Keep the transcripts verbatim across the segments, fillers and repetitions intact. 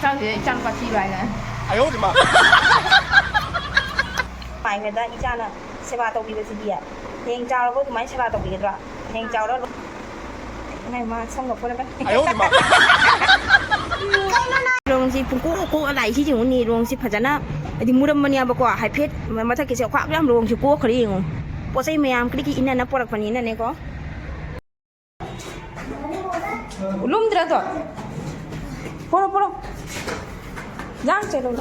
ꯆꯥꯛꯁꯦ ꯏꯆꯥꯅꯨꯄꯥ ꯊꯤꯕ ꯍꯥꯏꯅ꯫ ꯄꯥꯏꯈ꯭ꯔꯦꯗ ꯏꯆꯥꯅ ꯁꯦꯕꯥ ꯇꯧꯕꯤꯕꯁꯤꯗꯤ꯫ ꯍꯌꯦꯡ ꯆꯥꯎꯔꯕ ꯑꯗꯨꯃꯥꯏꯅ ꯁꯦꯕꯥ ꯇꯧꯕꯤꯒꯗ꯭ꯔꯣ? ꯍꯌꯦꯡ ꯆꯥꯎꯔ ꯂꯣ-, ꯏꯃꯥ, ꯏꯃꯥ, ꯁꯝꯒ ꯐꯣꯏꯔꯛꯀꯅꯤ꯫ ꯔꯣꯡꯁꯤ ꯄꯨꯡꯀꯣꯛ ꯀꯣꯛꯑ ꯂꯥꯛꯏꯁꯤ ꯌꯦꯡꯉꯨꯅꯦ꯫ ꯔꯣꯡꯁꯤ ꯐꯖꯅ ꯍꯥꯏꯗꯤ ꯃꯨꯔꯝꯕꯅꯦꯕꯀꯣ, ꯍꯥꯏꯐꯦꯠ ꯃꯊꯛꯀꯤꯁꯦ ꯈ꯭ꯋꯥꯛ ꯌꯥꯝ ꯔꯣꯡꯁꯤ ꯀꯣꯛꯈ꯭ꯔꯦ ꯌꯦꯡꯉꯨ꯫ ꯄꯣꯠ ꯆꯩ ꯃꯌꯥꯝ ꯀ꯭ꯔꯤꯛ ꯀ꯭ꯔꯤꯛ ꯏꯟꯅꯅ ꯄꯣꯔꯛꯄꯅꯤꯅꯅꯦꯀꯣ꯫ ꯂꯨꯝꯗ꯭ꯔꯥ ꯑꯗꯣ? ꯄꯣꯔꯣ, ꯄꯣꯔꯣ꯫ ꯌꯥꯝ ꯆꯦꯜꯂꯨ꯫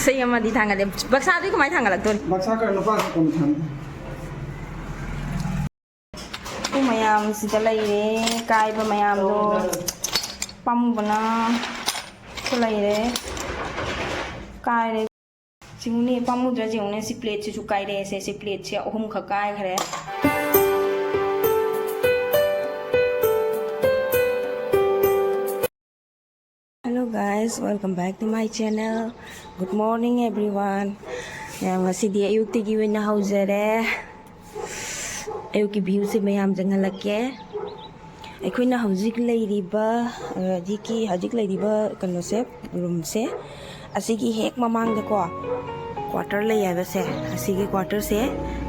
ꯁꯤ ꯑꯃꯗꯤ ꯊꯥꯡꯒꯠꯂꯦ꯫ ꯕꯛꯁꯥꯗꯨꯗꯤ ꯀꯃꯥꯏꯅ ꯊꯥꯡꯒꯠꯂꯛꯇꯣꯔꯤ? ꯕꯛꯁꯥ ꯈꯔ ꯅꯨꯄꯥ ꯈꯛꯇ ꯊꯥꯡꯒꯠꯂꯦ꯫ ꯎ ꯃꯌꯥꯝꯁꯤꯗ ꯂꯩꯔꯦ, ꯀꯥꯏꯕ ꯃꯌꯥꯝꯗꯣ ꯄꯥꯝꯃꯨꯕꯅ ꯁꯨ ꯂꯩꯔꯦ, ꯀꯥꯏꯔꯦ꯫ ꯁꯤꯡꯅꯦ, ꯄꯥꯝꯃꯨꯗ꯭ꯔꯥ ꯌꯦꯡꯉꯨꯅꯦ, ꯁꯤ ꯄ꯭ꯂꯦꯠꯁꯤꯁꯨ ꯀꯥꯏꯔꯛꯑꯦꯁꯦ, ꯁꯤ ꯄ꯭ꯂꯦꯠꯁꯦ ꯑꯍꯨꯝꯈꯛ ꯀꯥꯏꯈ꯭ꯔꯦ꯫ Hello guys, welcome back to my channel. Good morning everyone. ꯃꯌꯥꯝ, ꯉꯁꯤꯗꯤ ꯑꯌꯨꯛꯇꯒꯤ ꯑꯣꯏꯅ ꯍꯧꯖꯔꯦ꯫ ꯑꯌꯨꯛꯀꯤ viewꯁꯦ ꯃꯌꯥꯝ ꯌꯦꯡꯍꯜꯂꯛꯀꯦ꯫ ꯑꯩꯈꯣꯏꯅ ꯍꯧꯖꯤꯛ ꯂꯩꯔꯤꯕ, ꯑ, ꯍꯧꯖꯤꯛꯀꯤ, ꯍꯧꯖꯤꯛ ꯂꯩꯔꯤꯕ ꯀꯩꯅꯣꯁꯦ, roomꯁꯦ, ꯑꯁꯤꯒꯤ ꯍꯦꯛ ꯃꯃꯥꯡꯗꯀꯣ quarter ꯂꯩ ꯍꯥꯏꯕꯁꯦ, ꯑꯁꯤꯒꯤ quarterꯁꯦ,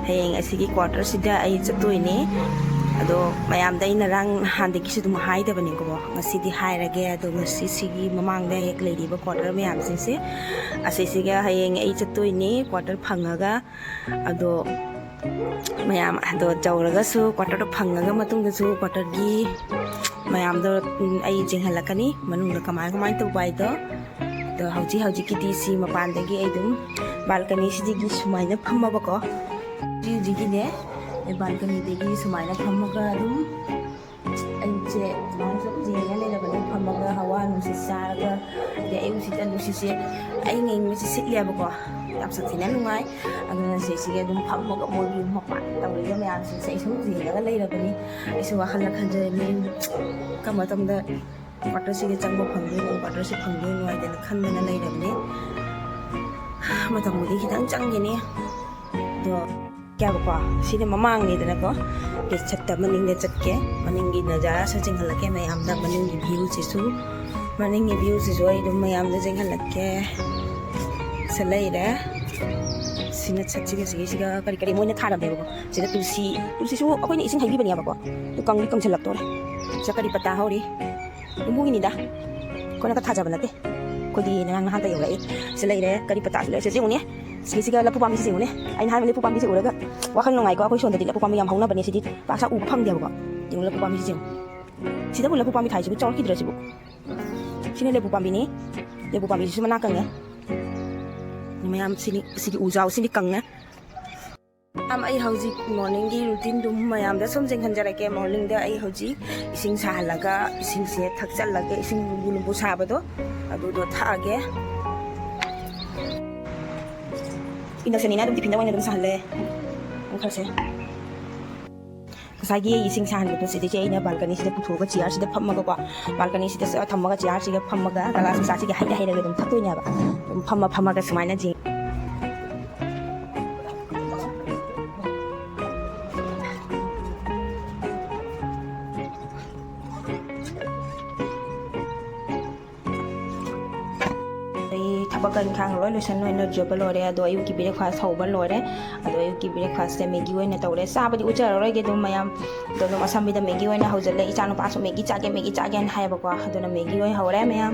ꯍꯌꯦꯡ ꯑꯁꯤꯒꯤ quarterꯁꯤꯗ ꯑꯩ ꯆꯠꯇꯣꯏꯅꯦ꯫ ꯑꯗꯣ ꯃꯌꯥꯝꯗ ꯑꯩ ꯉꯔꯥꯡ ꯅꯍꯥꯟꯗꯒꯤꯁꯨ ꯑꯗꯨꯝ ꯍꯥꯏꯗꯕꯅꯦꯀꯣ, ꯉꯁꯤꯗꯤ ꯍꯥꯏꯔꯒꯦ꯫ ꯑꯗꯣ ꯉꯁꯤ ꯁꯤꯒꯤ ꯃꯃꯥꯡꯗ ꯍꯦꯛ ꯂꯩꯔꯤꯕ quarter ꯃꯌꯥꯝꯁꯤꯡꯁꯦ, ꯑꯁꯤꯁꯤꯒ ꯍꯌꯦꯡ ꯑꯩ ꯆꯠꯇꯣꯏꯅꯦ quarter ꯐꯪꯉꯒ꯫ ꯑꯗꯣ ꯃꯌꯥꯝ ꯑꯗꯣ ꯌꯧꯔꯒꯁꯨ, quarterꯗꯣ ꯐꯪꯉꯒ ꯃꯇꯨꯡꯗꯁꯨ quarterꯒꯤ ꯃꯌꯥꯝꯗꯣ, ꯎꯝ, ꯑꯩ ꯌꯦꯡꯍꯜꯂꯛꯀꯅꯤ, ꯃꯅꯨꯡꯗ ꯀꯃꯥꯏ ꯀꯃꯥꯏꯅ ꯇꯧꯕ ꯍꯥꯏꯗꯣ꯫ ꯑꯗꯣ ꯍꯧꯖꯤꯛ ꯍꯧꯖꯤꯛꯀꯤꯗꯤ ꯁꯤ ꯃꯄꯥꯟꯗꯒꯤ ꯑꯩ ꯑꯗꯨꯝ balconyꯁꯤꯗꯒꯤ ꯁꯨꯃꯥꯏꯅ ꯐꯝꯃꯕꯀꯣ꯫ ꯍꯧꯖꯤꯛ ꯍꯧꯖꯤꯛꯀꯤꯅꯦ, ꯑꯩ balconyꯗꯒꯤ ꯁꯨꯃꯥꯏꯅ ꯐꯝꯃꯒ ꯑꯗꯨꯝ ꯑꯩꯁꯦ ꯑꯗꯨꯃꯥꯏꯅ ꯁꯨꯝ ꯌꯦꯡꯉ ꯂꯩꯔꯕꯅꯤ, ꯐꯝꯃꯒ ꯍꯋꯥ ꯅꯨꯡꯁꯤꯠ ꯆꯥꯔꯒ꯫ ꯑꯗꯩ ꯑꯌꯨꯛꯁꯤꯗ ꯅꯨꯡꯁꯤꯠꯁꯦ ꯑꯩ ꯉꯦꯡꯕꯁꯦ ꯁꯤꯠꯂꯦꯕꯀꯣ, ꯌꯥꯝ ꯁꯥꯊꯤꯅ ꯅꯨꯡꯉꯥꯏ꯫ ꯑꯗꯨꯅ ꯁꯤꯁꯤꯒ ꯑꯗꯨꯝ ꯐꯝꯃꯒ ꯃꯣꯏꯒꯤ ꯃꯄꯥꯟ ꯇꯧꯔꯤꯕ ꯃꯌꯥꯝꯁꯤꯡꯁꯦ ꯑꯩ ꯁꯨꯝ ꯌꯦꯡꯉꯒ ꯂꯩꯔꯕꯅꯤ꯫ ꯑꯩꯁꯨ ꯋꯥꯈꯜꯗ ꯈꯟꯖꯔꯦ, ꯃꯤ ꯀꯔꯝꯕ ꯃꯇꯝꯗ quarterꯁꯤꯒ ꯆꯪꯕ ꯐꯪꯗꯣꯏꯅꯣ, quarterꯁꯤ ꯐꯪꯗꯣꯏꯅꯣ ꯍꯥꯏꯗꯅ ꯈꯟꯗꯅ ꯂꯩꯔꯕꯅꯤ꯫ ꯃꯇꯝꯕꯨꯗꯤ ꯈꯤꯇꯪ ꯆꯪꯒꯅꯤ, ꯑꯗꯣ ꯀꯌꯥꯕꯀꯣ, ꯁꯤꯅ ꯃꯃꯥꯡꯅꯤꯗꯅꯀꯣ꯫ ꯁꯠꯇ ꯃꯅꯤꯡꯗ ꯆꯠꯀꯦ꯫ ꯃꯅꯤꯡꯒꯤ ꯅꯖꯥꯔꯥꯁꯨ ꯆꯤꯡꯍꯜꯂꯛꯀꯦ ꯃꯌꯥꯝꯗ꯫ ꯃꯅꯤꯡꯒꯤ ꯚ꯭ꯌꯨꯁꯤꯁꯨ, ꯃꯅꯤꯡꯒꯤ ꯚ꯭ꯌꯨꯁꯤꯁꯨ ꯑꯩ ꯑꯗꯨꯝ ꯃꯌꯥꯝꯗ ꯆꯤꯡꯍꯜꯂꯛꯀꯦ꯫ ꯁꯤ ꯂꯩꯔꯦ꯫ ꯁꯤꯅ ꯁꯠꯁꯤꯒ ꯁꯤꯒꯤꯁꯤꯒ ꯀꯔꯤ ꯀꯔꯤ ꯃꯣꯏꯅ ꯊꯥꯔꯝꯃꯦꯕꯀꯣ꯫ ꯁꯤꯗ ꯇꯨꯜꯁꯤ, ꯇꯨꯜꯁꯤꯁꯨ ꯑꯩꯈꯣꯏꯅ ꯏꯁꯤꯡ ꯍꯩꯕꯤꯕꯅꯦꯕꯀꯣ꯫ ꯑꯗꯨ ꯀꯪꯗꯤ ꯀꯪꯁꯤꯜꯂꯛꯇꯣꯔꯦ꯫ ꯁꯤꯗ ꯀꯔꯤ ꯄꯇꯥ ꯍꯧꯔꯤ꯫ ꯌꯨꯝꯕꯨꯒꯤꯅꯤꯗ꯫ ꯑꯩꯈꯣꯏꯅ ꯈꯔ ꯊꯥꯖꯕ ꯅꯠꯇꯦ꯫ ꯑꯩꯈꯣꯏꯒꯤ ꯉꯔꯥꯡ ꯅꯍꯥꯟꯗ ꯌꯧꯔꯛꯏ꯫ ꯁꯤ ꯂꯩꯔꯦ꯫ ꯀꯔꯤ ꯄꯇꯥꯁꯨ ꯂꯩꯔꯦ꯫ ꯁꯤ ꯌꯦꯡꯉꯨꯅꯦ꯫ ꯁꯤꯒꯤꯁꯤꯒ ꯂꯐꯨ ꯄꯥꯝꯕꯤꯁꯤ ꯌꯦꯡꯉꯨꯅꯦ꯫ ꯑꯩꯅ ꯍꯥꯏꯕ ꯂꯐꯨ ꯄꯥꯝꯕꯤꯁꯤ ꯎꯔꯒ ꯋꯥꯈꯜ ꯅꯨꯡꯉꯥꯏꯀꯣ꯫ ꯑꯩꯈꯣꯏ ꯁꯣꯝꯗꯗꯤ ꯂꯐꯨ ꯄꯥꯝꯕꯤ ꯌꯥꯝ ꯍꯧꯅꯕꯅꯦ꯫ ꯁꯤꯗꯤ ꯄꯥꯛ ꯁꯥꯛ ꯎꯕ ꯐꯪꯗꯦꯕꯀꯣ꯫ ꯌꯦꯡꯉꯨ ꯂꯐꯨ ꯄꯥꯝꯕꯤꯁꯤ ꯌꯦꯡꯉꯨ꯫ ꯁꯤꯗꯕꯨ ꯂꯐꯨ ꯄꯥꯝꯕꯤ ꯊꯥꯏꯁꯤꯕꯨ ꯆꯥꯎꯔꯛꯈꯤꯗ꯭ꯔꯁꯤꯕꯨ꯫ ꯁꯤꯅ ꯂꯐꯨ ꯄꯥꯝꯕꯤꯅꯤ꯫ ꯂꯐꯨ ꯄꯥꯝꯕꯤꯁꯤꯁꯨ ꯃꯅꯥ ꯀꯪꯉꯦ꯫ ꯃꯌꯥꯝ ꯁꯤꯅꯤ, ꯁꯤꯒꯤ ꯎꯖꯥꯎ ꯁꯤꯅꯤ ꯀꯪꯉꯦ꯫ ꯃꯌꯥꯝ, ꯑꯩ ꯍꯧꯖꯤꯛ ꯃꯣꯔꯅꯤꯡꯒꯤ ꯔꯨꯇꯤꯟꯗꯨ ꯃꯌꯥꯝꯗ ꯁꯨꯝ ꯌꯦꯡꯍꯟꯖꯔꯛꯀꯦ꯫ ꯃꯣꯔꯅꯤꯡꯗ ꯑꯩ ꯍꯧꯖꯤꯛ ꯏꯁꯤꯡ ꯁꯥꯍꯜꯂꯒ, ꯏꯁꯤꯡꯁꯦ ꯊꯛꯆꯜꯂꯒ, ꯏꯁꯤꯡ ꯂꯨꯝꯕꯨ ꯂꯨꯝꯕꯨ ꯁꯥꯕꯗꯣ ꯑꯗꯨꯗꯣ ꯊꯛꯑꯒꯦ꯫ ꯏꯟꯗꯛꯁꯟꯅꯤꯅ ꯑꯗꯨꯝ ꯇꯤꯐꯤꯟꯗ ꯑꯣꯏꯅ ꯑꯗꯨꯝ ꯁꯥꯍꯜꯂꯦ꯫ ꯈꯔꯁꯦ꯫ ꯉꯁꯥꯏꯒꯤ ꯏꯁꯤꯡ ꯁꯥꯍꯟꯕꯗꯣ ꯁꯤꯗꯩꯁꯦ ꯑꯩꯅ ꯕꯥꯜꯀꯅꯤꯁꯤꯗ ꯄꯨꯊꯣꯛꯑꯒ ꯆꯤꯌꯥꯔꯁꯤꯗ ꯐꯝꯃꯒꯀꯣ, ꯕꯥꯜꯀꯅꯤꯁꯤꯗ ꯊꯝꯃꯒ ꯆꯤꯌꯥꯔꯁꯤꯒ ꯐꯝꯃꯒ ꯒ꯭ꯂꯥꯁ ꯃꯆꯥꯁꯤꯒ ꯍꯩꯔ ꯍꯩꯔꯒ ꯑꯗꯨꯝ ꯊꯛꯇꯣꯏꯅꯦꯕ꯫ ꯑꯗꯨꯝ ꯐꯝꯃ ꯐꯝꯃꯒ ꯁꯨꯃꯥꯏꯅ ꯌꯦꯡ- ꯑꯩ ꯊꯕꯛ ꯏꯪꯈꯥꯡ ꯂꯣꯏ ꯂꯣꯏꯁꯟ ꯂꯣꯏꯅ ꯂꯣꯏꯖꯕ ꯂꯣꯏꯔꯦ꯫ ꯑꯗꯣ ꯑꯌꯨꯛꯀꯤ ꯕ꯭ꯔꯦꯛꯐꯥꯁ ꯍꯧꯕ ꯂꯣꯏꯔꯦ꯫ ꯑꯗꯣ ꯑꯌꯨꯛꯀꯤ ꯕ꯭ꯔꯦꯛꯐꯥꯁꯁꯦ ꯃꯦꯒꯤ ꯑꯣꯏꯅ ꯇꯧꯔꯦ꯫ ꯆꯥꯕꯗꯤ ꯎꯠꯆꯔꯔꯣꯏꯒꯦ ꯑꯗꯨꯝ ꯃꯌꯥꯝ꯫ ꯑꯗꯣ ꯑꯗꯨꯝ ꯑꯁꯝꯕꯤꯗ ꯃꯦꯒꯤ ꯑꯣꯏꯅ ꯍꯧꯖꯤꯜꯂꯦ꯫ ꯏꯆꯥꯅꯨꯄꯥꯁꯨ ꯃꯦꯒꯤ ꯆꯥꯒꯦ, ꯃꯦꯒꯤ ꯆꯥꯒꯦꯅ ꯍꯥꯏꯌꯦꯕꯀꯣ꯫ ꯑꯗꯨꯅ ꯃꯦꯒꯤ ꯑꯣꯏꯅ ꯍꯧꯔꯦ ꯃꯌꯥꯝ꯫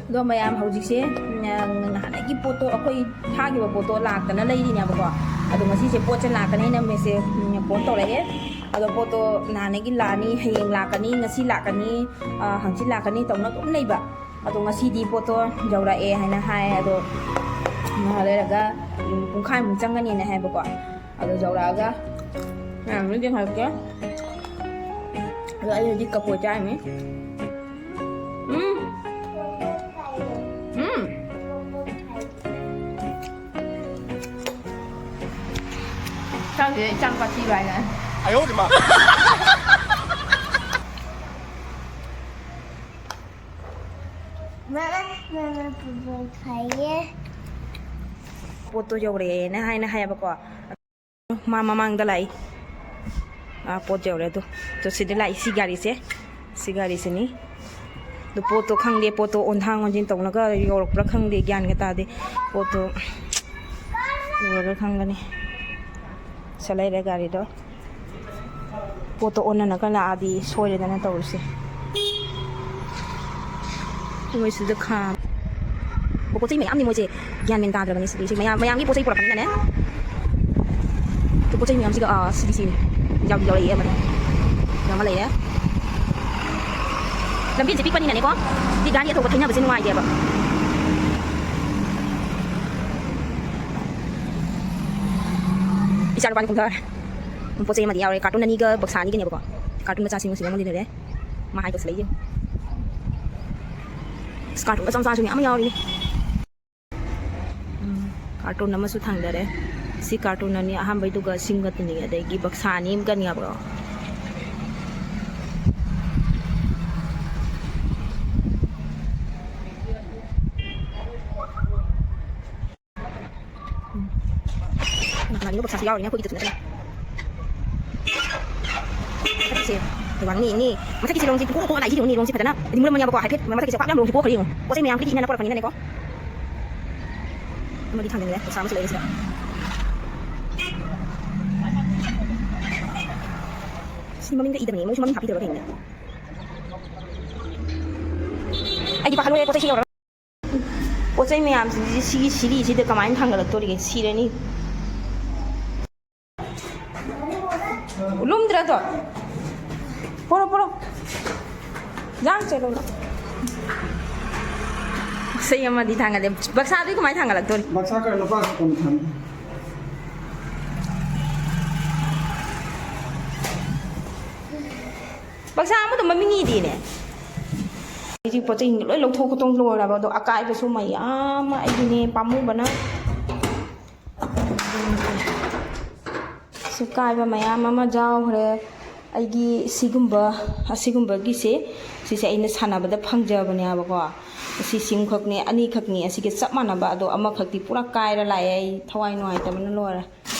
ꯑꯗꯣ ꯃꯌꯥꯝ ꯍꯧꯖꯤꯛꯁꯦ, ꯎꯝ, ꯅꯍꯥꯟꯗꯒꯤ ꯄꯣꯠꯇꯣ, ꯑꯩꯈꯣꯏ ꯊꯥꯈꯤꯕ ꯄꯣꯠꯇꯣ ꯂꯥꯛꯇꯅ ꯂꯩꯔꯤꯅꯦꯕꯀꯣ꯫ ꯑꯗꯣ ꯉꯁꯤꯁꯦ ꯄꯣꯠꯁꯦ ꯂꯥꯛꯀꯅꯤꯅ ꯃꯦꯁꯦ, ꯎꯝ, ꯐꯣꯟ ꯇꯧꯔꯛꯑꯦ꯫ ꯑꯗꯣ ꯄꯣꯠꯇꯣ ꯅꯍꯥꯟꯗꯒꯤ ꯂꯥꯛꯑꯅꯤ, ꯍꯌꯦꯡ ꯂꯥꯛꯀꯅꯤ, ꯉꯁꯤ ꯂꯥꯛꯀꯅꯤ, ꯑ, ꯍꯪꯆꯤꯠ ꯂꯥꯛꯀꯅꯤ ꯇꯧꯅ ꯑꯗꯨꯝ ꯂꯩꯕ꯫ ꯑꯗꯣ ꯉꯁꯤꯗꯤ ꯄꯣꯠꯇꯣ ꯌꯧꯔꯛꯑꯦ ꯍꯥꯏꯅ ꯍꯥꯏ꯫ ꯑꯗꯣ ꯉꯥꯏꯍꯥꯛ ꯂꯩꯔꯒ, ꯎꯝ, ꯄꯨꯡꯈꯥꯏꯃꯨꯛ ꯆꯪꯒꯅꯤꯅ ꯍꯥꯏꯕꯀꯣ꯫ ꯑꯗꯣ ꯌꯧꯔꯛꯑꯒ ꯃꯌꯥꯝꯗꯨ ꯌꯦꯡꯍꯜꯂꯛꯀꯦ꯫ ꯑꯗꯣ ꯑꯩ ꯍꯧꯖꯤꯛ ꯀꯐꯣꯏ ꯆꯥꯔꯤꯅꯤ꯫ ꯎꯝ꯫ ꯎꯝ꯫ ꯆꯥꯛꯁꯤꯗ ꯏꯆꯥ ꯅꯨꯄꯥ ꯊꯤꯕ ꯍꯥꯏꯅ꯫ 哎呦我的妈！ ꯃꯥ, ꯃꯥ, ꯃꯥ ꯐꯨꯠꯕꯣꯜ ꯊꯥꯏꯌꯦ꯫ ꯄꯣꯠꯇꯣ ꯌꯧꯔꯛꯑꯦꯅ ꯍꯥꯏꯅ ꯍꯥꯏꯌꯦꯕꯀꯣ꯫ ꯃꯥ ꯃꯃꯥꯡꯗ ꯂꯥꯛꯏ꯫ ꯑꯥ, ꯄꯣꯠ ꯌꯧꯔꯦ ꯑꯗꯣ꯫ ꯑꯗꯣ ꯁꯤꯗ ꯂꯥꯛꯏ ꯁꯤ ꯒꯥꯔꯤꯁꯦ꯫ ꯁꯤ ꯒꯥꯔꯤꯁꯤꯅꯤ꯫ ꯑꯗꯣ ꯄꯣꯠꯇꯣ ꯈꯪꯗꯦ, ꯄꯣꯠꯇꯣ ꯑꯣꯟꯊꯥꯡ ꯑꯣꯟꯁꯤꯟ ꯇꯧꯅꯒ ꯌꯧꯔꯛꯄ꯭ꯔꯥ ꯈꯪꯗꯦ, ꯒ꯭ꯌꯥꯟꯒ ꯇꯥꯗꯦ꯫ ꯄꯣꯠꯇꯣ ꯎꯔꯒ ꯈꯪꯒꯅꯤ꯫ ꯁꯤ ꯂꯩꯔꯦ ꯒꯥꯔꯤꯗꯣ꯫ ꯄꯣꯠꯇꯣ ꯑꯣꯟꯅꯅꯒ ꯂꯥꯛꯑꯗꯤ ꯁꯣꯏꯔꯦꯗꯅ ꯇꯧꯔꯤꯁꯦ꯫ ꯃꯣꯏꯁꯤꯗ ꯈꯥꯝ-, ꯄꯣꯠ ꯆꯩ ꯃꯌꯥꯝꯅꯤ ꯃꯣꯏꯁꯦ꯫ ꯒ꯭ꯌꯥꯟ ꯃꯦꯟ ꯇꯥꯗ꯭ꯔꯕꯅꯤ ꯁꯤꯗꯤ꯫ ꯁꯤ ꯃꯌꯥꯝ, ꯃꯌꯥꯝꯒꯤ ꯄꯣꯠ ꯆꯩ ꯄꯨꯔꯛꯄꯅꯤꯅꯅꯦ꯫ ꯁꯤ ꯄꯣꯠ ꯆꯩ ꯃꯌꯥꯝꯁꯤꯒ, ꯑꯥ, ꯁꯤꯗꯤ ꯁꯤ ꯌꯥꯎ-, ꯌꯥꯎꯔꯛꯑꯦ ꯑꯃꯅꯤ꯫ ꯑꯃ ꯂꯩꯔꯦ꯫ ꯂꯝꯕꯤꯁꯦ ꯄꯤꯛꯄꯅꯤꯅꯅꯦꯀꯣ꯫ ꯁꯤ ꯒꯥꯔꯤ ꯑꯆꯧꯕ ꯊꯩꯅꯕꯁꯦ ꯅꯨꯡꯉꯥꯏꯇꯦꯕ꯫ ꯏꯆꯥ ꯅꯨꯄꯥꯅꯤ ꯈꯣꯡꯊꯥꯔꯦ꯫ ꯄꯣꯠ ꯆꯩ ꯑꯃꯗꯤ ꯌꯥꯎꯔꯦ꯫ ꯀꯥꯔꯇꯨꯟ ꯑꯅꯤꯒ ꯕꯛꯁꯥ ꯑꯅꯤꯒꯅꯦꯕꯀꯣ꯫ ꯀꯥꯔꯇꯨꯟ ꯃꯆꯥꯁꯤꯡ ꯁꯤꯗ ꯑꯃ ꯂꯩꯔꯦ꯫ ꯃꯥ ꯍꯥꯏ ꯇꯧꯁꯜꯂꯛꯏꯁꯦ꯫ ꯑꯁ, ꯀꯥꯔꯇꯨꯟ ꯃꯆꯥ ꯃꯆꯥꯁꯨ ꯃꯌꯥꯝ ꯑꯃ ꯌꯥꯎꯔꯤ꯫ ꯎꯝ, ꯀꯥꯔꯇꯨꯟ ꯑꯃꯁꯨ ꯊꯥꯡꯗꯔꯦ꯫ ꯁꯤ ꯀꯥꯔꯇꯨꯟ ꯑꯅꯤ, ꯑꯍꯥꯟꯕꯩꯗꯨꯒ ꯁꯤꯡꯒ ꯇꯤꯟꯅꯤ, ꯑꯗꯒꯤ ꯕꯛꯁꯥ ꯑꯅꯤ ꯑꯃꯒꯅꯤ ꯍꯥꯏꯕ꯭ꯔꯣ? ꯎꯝ꯫ ꯀꯅꯥ ꯀꯅꯥꯒꯤꯅꯣ ꯕꯛꯁꯥꯁꯨ ꯌꯥꯎꯔꯤꯅꯦ, ꯑꯩꯈꯣꯏꯒꯤꯗꯁꯨ ꯅꯠꯇꯅ꯫ ꯃꯊꯛꯀꯤꯁꯦ, ꯋꯥꯡꯅꯤ, ꯏꯪꯅꯤ꯫ ꯃꯊꯛꯀꯤꯁꯦ ꯂꯣꯡꯁꯤ ꯄꯨꯡꯀꯣꯛ ꯀꯣꯛꯑ ꯂꯥꯛꯏꯁꯦ ꯌꯦꯡꯉꯨꯅꯦ, ꯂꯣꯡꯁꯤ ꯐꯖꯅ ꯍꯥꯏꯗꯤ ꯃꯨꯔꯝꯃꯅꯦꯕꯀꯣ, ꯍꯥꯏꯐꯦꯠ ꯃꯊꯛꯀꯤꯁꯦ ꯄꯥꯛ ꯂꯥꯎꯅ ꯂꯣꯡꯁꯤ ꯀꯣꯛꯈ꯭ꯔꯦ ꯌꯦꯡꯉꯨ꯫ ꯄꯣꯠ ꯆꯩ ꯃꯌꯥꯝ ꯀꯩꯗꯤ ꯏꯅꯥꯟꯅ ꯄꯨꯔꯛꯄꯅꯤꯅꯅꯦꯀꯣ꯫ ꯑꯃꯗꯤ ꯊꯥꯡꯖꯟꯈ꯭ꯔꯦ, ꯄꯩꯁꯥ ꯑꯃꯁꯨ ꯂꯩꯔꯦ ꯁꯤꯗ꯫ ꯁꯤ ꯃꯃꯤꯡꯒ ꯏꯗꯕꯅꯦ, ꯃꯣꯏꯁꯨ ꯃꯃꯤꯡ ꯍꯥꯞꯄꯤꯗꯕ꯭ꯔꯥ ꯀꯩꯅꯣꯅꯦ? ꯑꯩꯗꯤ ꯄꯥꯈꯠꯂꯨꯔꯦ, ꯄꯣꯠ ꯆꯩꯁꯤꯡ ꯌꯧꯔꯒ꯫ ꯄꯣꯠ ꯆꯩ ꯃꯌꯥꯝꯁꯤꯡꯁꯤ ꯁꯤꯒꯤ ꯁꯤꯔꯤꯁꯤꯗ ꯀꯃꯥꯏꯅ ꯊꯥꯡꯒꯠꯂꯛꯇꯣꯔꯤꯒꯦ? ꯁꯤꯔꯅꯤ꯫ ꯂꯨꯝꯗ꯭ꯔꯗꯣ? ꯄꯣꯔꯣ, ꯄꯣꯔꯣ꯫ ꯌꯥꯝ ꯆꯦꯜꯂꯣ꯫ ꯄꯣꯠ ꯆꯩ ꯑꯃꯗꯤ ꯊꯥꯡꯒꯠꯂꯦ꯫ ꯕꯛꯁꯥꯗꯨꯗꯤ ꯀꯃꯥꯏꯅ ꯊꯥꯡꯒꯠꯂꯛꯇꯣꯔꯤ? ꯕꯛꯁꯥ ꯈꯔ ꯅꯨꯄꯥ ꯈꯛꯇꯅꯤ ꯊꯥꯡꯒꯠꯂꯤ꯫ ꯕꯛꯁꯥ ꯑꯃꯗꯣ ꯃꯃꯤꯡ ꯏꯗꯦꯅꯦ꯫ ꯑꯩꯁꯤ ꯄꯣꯠ ꯆꯩ ꯂꯣꯏ ꯂꯧꯊꯣꯛ ꯈꯣꯠꯇꯣꯛ ꯂꯣꯏꯔꯕ, ꯑꯗꯣ ꯑꯀꯥꯏꯕꯁꯨ ꯃꯌꯥꯝ ꯑꯃ ꯑꯩꯒꯤꯅꯦ, ꯄꯥꯝꯃꯨꯕꯅ꯫ ꯁꯤ ꯀꯥꯏꯕ ꯃꯌꯥꯝ ꯑꯃ ꯌꯥꯎꯈ꯭ꯔꯦ꯫ ꯑꯩꯒꯤ ꯁꯤꯒꯨꯝꯕ, ꯑꯁꯤꯒꯨꯝꯕꯒꯤꯁꯦ, ꯁꯤꯁꯦ ꯑꯩꯅ ꯁꯥꯟꯅꯕꯗ ꯐꯪꯖꯕꯅꯦꯕꯀꯣ꯫ ꯑꯁꯤ ꯁꯤꯝꯈꯛꯅꯦ, ꯑꯅꯤꯈꯛꯅꯤ, ꯑꯁꯤꯒ ꯆꯞ ꯃꯥꯟꯅꯕ, ꯑꯗꯣ ꯑꯃꯈꯛꯇꯤ ꯄꯨꯔꯥ ꯀꯥꯏꯔ ꯂꯥꯛꯑꯦ꯫ ꯑꯩ ꯊꯋꯥꯏ ꯅꯨꯡꯉꯥꯏꯇꯕꯅ ꯂꯣꯏꯔꯦ꯫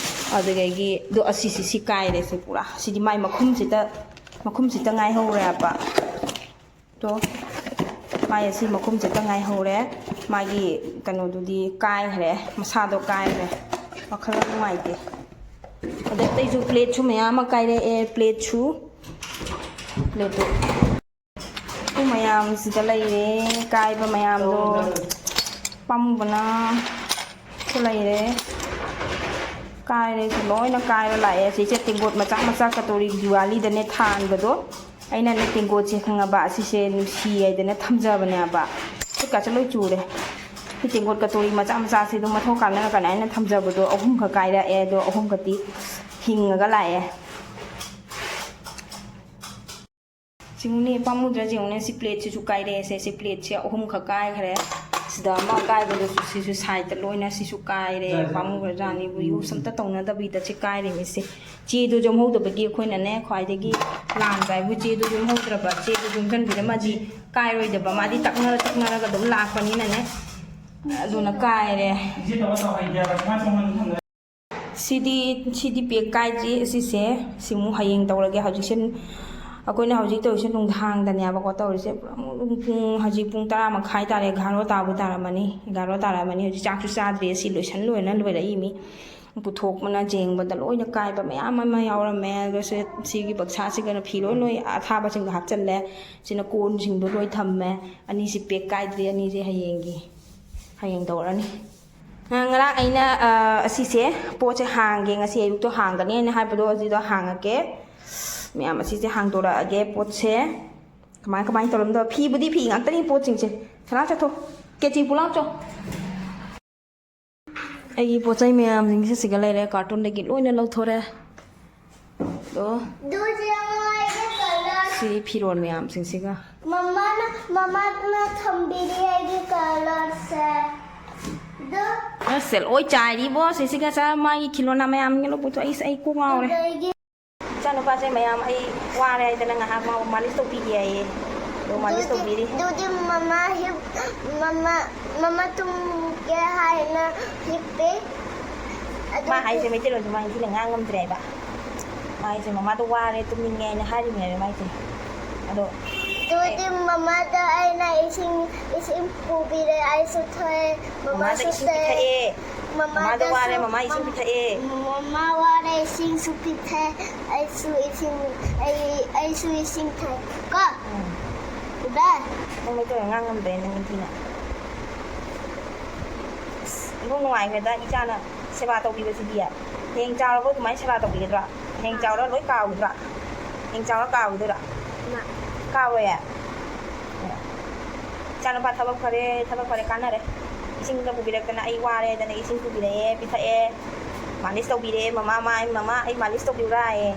ꯑꯗꯨꯗꯒꯤ ꯑꯗꯣ ꯑꯁꯤꯁꯤ, ꯁꯤ ꯀꯥꯏꯔꯦ, ꯁꯤ ꯄꯨꯔꯥ꯫ ꯁꯤꯗꯤ ꯃꯥꯏ ꯃꯈꯨꯝꯁꯤꯗ, ꯃꯈꯨꯝꯁꯤꯗ ꯉꯥꯏꯍꯧꯔꯦꯕ꯫ ꯇꯣ, ꯃꯥꯏ ꯑꯁꯤ ꯃꯈꯨꯝꯁꯤꯗ ꯉꯥꯏꯍꯧꯔꯦ꯫ ꯃꯥꯒꯤ ꯀꯩꯅꯣꯗꯨꯗꯤ ꯀꯥꯏꯈ꯭ꯔꯦ, ꯃꯁꯥꯗꯣ ꯀꯥꯏꯈ꯭ꯔꯦ꯫ ꯋꯥꯈꯜ ꯌꯥꯝ ꯅꯨꯡꯉꯥꯏꯇꯦ꯫ ꯑꯗꯩ ꯑꯇꯩꯁꯨ ꯄ꯭ꯂꯦꯠꯁꯨ ꯃꯌꯥꯝ ꯑꯃ ꯀꯥꯏꯔꯛꯑꯦ, ꯄ꯭ꯂꯦꯠꯁꯨ꯫ ꯄ꯭ꯂꯦꯠꯇꯨ꯫ ꯎ ꯃꯌꯥꯝꯁꯤꯗ ꯂꯩꯔꯦ, ꯀꯥꯏꯕ ꯃꯌꯥꯝꯗꯣ꯫ ꯄꯥꯝꯃꯨꯕꯅ ꯁꯨ ꯂꯩꯔꯦ, ꯀꯥꯏꯔꯦ, ꯁꯤ ꯂꯣꯏꯅ ꯀꯥꯏꯔ ꯂꯥꯛꯑꯦ꯫ ꯁꯤꯁꯦ ꯇꯦꯡꯀꯣꯠ ꯃꯆꯥ ꯃꯆꯥ ꯀꯇꯣꯔꯤ ꯗꯤꯋꯥꯂꯤꯗꯅꯦ ꯊꯥꯟꯕꯗꯣ, ꯑꯩꯅꯅꯦ ꯇꯦꯡꯀꯣꯠꯁꯦ ꯈꯪꯉꯕ, ꯑꯁꯤꯁꯦ ꯅꯨꯡꯁꯤ ꯍꯥꯏꯗꯅ ꯊꯝꯖꯕꯅꯦꯕ꯫ ꯈꯨꯠꯀꯥꯁꯦ ꯂꯣꯏ ꯆꯨꯔꯦ꯫ ꯁꯤ ꯇꯦꯡꯀꯣꯠ ꯀꯇꯣꯔꯤ ꯃꯆꯥ ꯃꯆꯥꯁꯦ ꯑꯗꯨꯝ ꯃꯊꯧ ꯀꯥꯟꯅꯔꯀꯥꯟꯗ ꯑꯩꯅ ꯊꯝꯖꯕꯗꯣ ꯑꯍꯨꯝꯈꯛ ꯀꯥꯏꯔꯛꯑꯦ, ꯑꯗꯣ ꯑꯍꯨꯝꯈꯛꯇꯤ ꯍꯤꯡꯉꯒ ꯂꯥꯛꯑꯦ꯫ ꯁꯤꯡꯉꯨꯅꯦ, ꯄꯥꯝꯃꯨꯗ꯭ꯔꯥ? ꯌꯦꯡꯉꯨꯅꯦ, ꯁꯤ ꯄ꯭ꯂꯦꯠꯁꯤꯁꯨ ꯀꯥꯏꯔꯛꯑꯦꯁꯦ꯫ ꯁꯤ ꯄ꯭ꯂꯦꯠꯁꯦ ꯑꯍꯨꯝꯈꯛ ꯀꯥꯏꯈ꯭ꯔꯦ꯫ ꯁꯤꯗ ꯑꯃ ꯀꯥꯏꯕꯗꯨꯁꯨ, ꯁꯤꯁꯨ ꯁꯥꯏꯗꯇ ꯂꯣꯏꯅ ꯁꯤꯁꯨ ꯀꯥꯏꯔꯦ꯫ ꯄꯥꯝꯃꯨꯒ꯭ꯔꯖꯥꯠꯅꯤꯕꯨ, ꯌꯨꯁ ꯑꯝꯇ ꯇꯧꯅꯗꯕꯤꯗ ꯁꯤ ꯀꯥꯏꯔꯤꯃꯤꯁꯦ꯫ ꯆꯦꯗꯣ ꯌꯣꯝꯍꯧꯗꯕꯒꯤ ꯑꯩꯈꯣꯏꯅꯅꯦ, ꯈ꯭ꯋꯥꯏꯗꯒꯤ ꯂꯥꯟꯕ ꯍꯥꯏꯕꯨ ꯆꯦꯗꯣ ꯌꯣꯝꯍꯧꯗ꯭ꯔꯕ꯫ ꯆꯦꯗꯣ ꯌꯣꯝꯁꯤꯟꯕꯤꯔꯝꯃꯗꯤ ꯀꯥꯏꯔꯣꯏꯗꯕ꯫ ꯃꯥꯗꯤ ꯇꯛꯅꯔ ꯇꯛꯅꯔꯒ ꯑꯗꯨꯝ ꯂꯥꯛꯄꯅꯤꯅꯅꯦ, ꯑꯗꯨꯅ ꯀꯥꯏꯔꯦ꯫ ꯁꯤꯗꯤ, ꯁꯤꯗꯤ ꯄꯦꯛ ꯀꯥꯏꯗ꯭ꯔꯤ꯫ ꯑꯁꯤꯁꯦ ꯁꯤꯃꯨꯛ ꯍꯌꯦꯡ ꯇꯧꯔꯒꯦ꯫ ꯍꯧꯖꯤꯛꯁꯦ ꯑꯩꯈꯣꯏꯅ ꯍꯧꯖꯤꯛ ꯇꯧꯔꯤꯁꯦ ꯅꯨꯡꯗꯥꯡꯗꯅꯦꯕꯀꯣ ꯇꯧꯔꯤꯁꯦ꯫ ꯄꯨꯡ, ꯍꯧꯖꯤꯛ ꯄꯨꯡ ꯇꯔꯥ ꯃꯈꯥꯏ ꯇꯥꯔꯦ, ꯑꯦꯒꯥꯔꯣ ꯇꯥꯕꯨ ꯇꯥꯔꯝꯃꯅꯤ, ꯑꯦꯒꯥꯔꯣ ꯇꯥꯔꯝꯃꯅꯤ꯫ ꯍꯧꯖꯤꯛ ꯆꯥꯛꯁꯨ ꯆꯥꯗ꯭ꯔꯤ꯫ ꯑꯁꯤ ꯂꯣꯏꯁꯟ ꯂꯣꯏꯅ ꯂꯣꯏꯔꯛꯏ ꯃꯤ꯫ ꯄꯨꯊꯣꯛꯄꯅ ꯌꯦꯡꯕꯗ ꯂꯣꯏꯅ ꯀꯥꯏꯕ ꯃꯌꯥꯝ ꯑꯃ ꯌꯥꯎꯔꯝꯃꯦ꯫ ꯑꯗꯨꯒ ꯁꯤ, ꯁꯤꯒꯤ ꯕꯛꯁꯥꯁꯤꯒꯅ ꯐꯤ ꯂꯣꯏ, ꯂꯣꯏ ꯑꯊꯥꯕꯁꯤꯡꯗꯣ ꯍꯥꯞꯆꯜꯂꯦ꯫ ꯁꯤꯅ ꯀꯣꯟꯁꯤꯡꯗꯣ ꯂꯣꯏ ꯊꯝꯃꯦ꯫ ꯑꯅꯤꯁꯤ ꯄꯦꯛ ꯀꯥꯏꯗ꯭ꯔꯤ, ꯑꯅꯤꯁꯦ ꯍꯌꯦꯡꯒꯤ, ꯍꯌꯦꯡ ꯇꯧꯔꯅꯤ꯫ ꯑ, ꯉꯔꯥꯡ ꯑꯩꯅ, ꯑ, ꯑꯁꯤꯁꯦ, ꯄꯣꯠꯁꯦ ꯍꯥꯡꯒꯦ, ꯉꯁꯤ ꯑꯌꯨꯛꯇꯣ ꯍꯥꯡꯒꯅꯤ ꯍꯥꯏꯅ ꯍꯥꯏꯕꯗꯣ, ꯑꯗꯨꯗꯣ ꯍꯥꯡꯉꯛꯀꯦ꯫ ꯃꯌꯥꯝ ꯑꯁꯤꯁꯦ ꯍꯥꯡꯗꯣꯔꯛꯑꯒꯦ, ꯄꯣꯠꯁꯦ ꯀꯃꯥꯏ, ꯀꯃꯥꯏꯅ ꯇꯧꯔꯝꯗꯣ? ꯐꯤꯕꯨꯗꯤ ꯐꯤ ꯉꯥꯛꯇꯅꯤ, ꯄꯣꯠꯁꯤꯡꯁꯦ꯫ ꯁꯅꯥ ꯆꯠꯊꯣꯛ, ꯀꯦꯆꯤ ꯄꯨꯂꯥꯎ ꯆꯣ꯫ ꯑꯩꯒꯤ ꯄꯣꯠ ꯆꯩ ꯃꯌꯥꯝꯁꯤꯡꯁꯦ ꯁꯤꯒ ꯂꯩꯔꯦ, ꯀꯥꯔꯇꯨꯟꯗꯒꯤ ꯂꯣꯏꯅ ꯂꯧꯊꯣꯔꯦ꯫ ꯑꯗꯣ ꯑꯗꯨ ꯌꯦꯡꯉꯣ, ꯑꯩꯒꯤ ꯀꯂꯔ꯫ ꯁꯤ ꯐꯤꯔꯣꯜ ꯃꯌꯥꯝꯁꯤꯡꯁꯤꯒ꯫ ꯃꯃꯥꯅ, ꯃꯃꯥꯅ ꯊꯝꯕꯤꯔꯤ ꯑꯩꯒꯤ ꯀꯂꯔꯁꯦ꯫ ꯑꯗꯨ ꯑꯁ, ꯂꯣꯏ ꯆꯥꯏꯔꯤꯕꯣ꯫ ꯁꯤꯁꯤꯒ ꯆꯥ-, ꯃꯥꯒꯤ ꯈꯤꯂꯣꯅꯥ ꯃꯌꯥꯝꯒ ꯂꯣꯏ ꯄꯨꯊꯣꯛ-, ꯑꯩꯁ, ꯑꯩ ꯀꯣꯛ ꯉꯥꯎꯔꯦ꯫ ꯑꯗꯒꯤ ꯏꯆꯥꯅꯨꯄꯥꯁꯦ ꯃꯌꯥꯝ ꯑꯩ ꯋꯥꯔꯦ ꯍꯥꯏꯗꯅ ꯉꯥꯏꯍꯥꯛ ꯃꯥꯕꯨ ꯃꯥꯂꯤꯁ ꯇꯧꯕꯤꯒꯦ ꯍꯥꯏꯌꯦ꯫ ꯑꯗꯣ ꯃꯥꯂꯤꯁ ꯇꯧꯕꯤꯔꯤ꯫ ꯑꯗꯨꯗꯤ ꯃꯃꯥ ꯍꯤꯞ ꯃꯃꯥ ꯃꯃꯥ ꯇꯨꯝꯒꯦ ꯍꯥꯏꯅ ꯍꯤꯞꯄꯦ꯫ ꯃꯥ ꯑꯗꯨꯗꯤ ꯍꯥꯏꯁꯦ ꯃꯩꯇꯩꯂꯣꯟꯁꯦ ꯃꯥ ꯅꯤꯡꯊꯤꯅ ꯉꯥꯡ ꯉꯝꯗ꯭ꯔꯦꯕ꯫ ꯃꯥ ꯍꯥꯏꯁꯦ ꯃꯃꯥꯗꯣ ꯋꯥꯔꯦ, ꯇꯨꯝꯅꯤꯡꯉꯦ ꯍꯥꯏꯅ ꯍꯥꯏꯔꯤꯅꯦꯕ ꯃꯥꯏꯁꯦ꯫ ꯑꯗꯣ ꯑꯗꯨꯗꯤ ꯃꯃꯥꯗ ꯑꯩꯅ ꯏꯁꯤꯡ ꯏꯁꯤꯡ ꯄꯨꯕꯤꯔꯦ, ꯑꯩꯁꯨ ꯊꯛꯑꯦ, ꯃꯃꯥꯗ ꯃꯃꯥꯁꯨ ꯏꯁꯤꯡ ꯊꯛꯑꯦ꯫ ꯄꯤꯊꯛꯑꯦ꯫ ꯃꯃꯥꯗꯣ ꯋꯥꯔꯦ, ꯃꯃꯥꯗꯁꯨ ꯃꯃꯥ ꯏꯁꯤꯡ ꯄꯤꯊꯛꯑꯦ꯫ ꯃꯃꯥ ꯋꯥꯔꯦ, ꯏꯁꯤꯡꯁꯨ ꯄꯤꯊꯛꯑꯦ꯫ ꯑꯩꯁꯨ ꯏꯁꯤꯡ ꯑꯩ ꯑꯩꯁꯨ ꯏꯁꯤꯡ ꯊꯛꯑꯦ ꯀꯣ꯫ ꯎꯝ꯫ ꯕꯦ꯫ ꯅꯪ ꯃꯩꯇꯩꯂꯣꯟ ꯉꯥꯡ ꯉꯝꯗ꯭ꯔꯦ ꯅꯪ ꯅꯤꯡꯊꯤꯅ꯫ ꯑꯁ, ꯏꯕꯨꯡ ꯅꯨꯡꯉꯥꯏꯈ꯭ꯔꯦꯗ ꯏꯆꯥꯅ ꯁꯦꯕꯥ ꯇꯧꯕꯤꯕꯁꯤꯗꯤ꯫ ꯍꯌꯦꯡ ꯆꯥꯎꯔꯕ ꯑꯗꯨꯃꯥꯏꯅ ꯁꯦꯕꯥ ꯇꯧꯕꯤꯒꯗ꯭ꯔꯣ? ꯍꯌꯦꯡ ꯆꯥꯎꯔ ꯂꯣꯏ ꯀꯥꯎꯈꯤꯗ꯭ꯔꯣ? ꯍꯌꯦꯡ ꯆꯥꯎꯔ ꯀꯥꯎꯈꯤꯗꯣꯏꯔꯣ? ꯃꯥ꯫ ꯀꯥꯎꯔꯣꯏꯌꯦ? ꯏꯆꯥꯅꯨꯄꯥ ꯊꯕꯛ ꯐꯔꯦ, ꯊꯕꯛ ꯐꯔꯦ, ꯀꯥꯟꯅꯔꯦ꯫ ꯏꯁꯤꯡꯒ ꯄꯨꯕꯤꯔꯛꯇꯅ ꯑꯩ ꯋꯥꯔꯦ ꯍꯥꯏꯗꯅ ꯏꯁꯤꯡ ꯄꯨꯕꯤꯔꯛꯑꯦ, ꯄꯤꯊꯛꯑꯦ꯫ ꯃꯥꯂꯤꯁ ꯇꯧꯕꯤꯔꯛꯑꯦ꯫ "ꯃꯃꯥ, ꯃꯥꯏ, ꯃꯃꯥ, ꯑꯩ ꯃꯥꯂꯤꯁ ꯇꯧꯕꯤꯌꯨꯔꯥ?" ꯍꯥꯏꯌꯦ꯫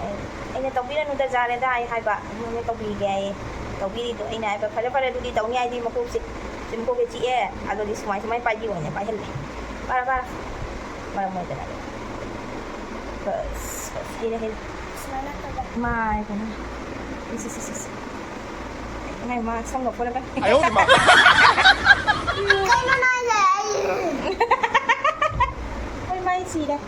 ꯑꯩ-, ꯑꯩꯅ "ꯇꯧꯕꯤꯔꯅꯨꯗ, ꯌꯥꯔꯦꯗ" ꯑꯩ ꯍꯥꯏꯕ꯫ "ꯃꯣꯏꯅ ꯇꯧꯕꯤꯒꯦ" ꯍꯥꯏꯌꯦ꯫ ꯇꯧꯕꯤꯔꯤꯗꯣ ꯑꯩꯅ ꯍꯥꯏꯕ, "ꯐꯔꯦ, ꯐꯔꯦ, ꯑꯗꯨꯗꯤ ꯇꯧꯅꯤ ꯍꯥꯏꯗꯤ ꯃꯀꯣꯛꯁꯦ, ꯁꯤ ꯃꯀꯣꯛꯁꯦ ꯆꯤꯛꯑꯦ, ꯑꯗꯨꯗꯤ ꯁꯨꯃꯥꯏ, ꯁꯨꯃꯥꯏ ꯄꯥꯏꯕꯤꯌꯣꯅ" ꯄꯥꯏꯍꯜꯂꯦ꯫ ꯄꯥꯏꯔꯣ, ꯄꯥꯏꯔꯣ꯫ ꯃꯔꯝ ꯑꯣꯏꯗꯅ꯫ ꯕꯁ, ꯕꯁ, ꯍꯩꯔꯦ, ꯍꯩꯔꯦ꯫ ꯁꯨꯃꯥꯏꯅ ꯇꯧꯕ꯫ ꯃꯥꯏ ꯄꯦꯝꯃ꯫ ꯏꯁ, ꯏꯁ, ꯏꯁ, ꯏꯁ꯫ ꯏꯃꯥꯏ, ꯃꯥ ꯁꯝꯒ ꯐꯣꯏꯔꯒ꯫ ꯑꯌꯣ, ꯏꯃꯥ꯫ ꯀꯩꯅꯣ ꯅꯣꯏꯁꯦ? ꯑꯩ ꯍꯣꯏ, ꯃꯥꯏ ꯁꯤꯔꯦ꯫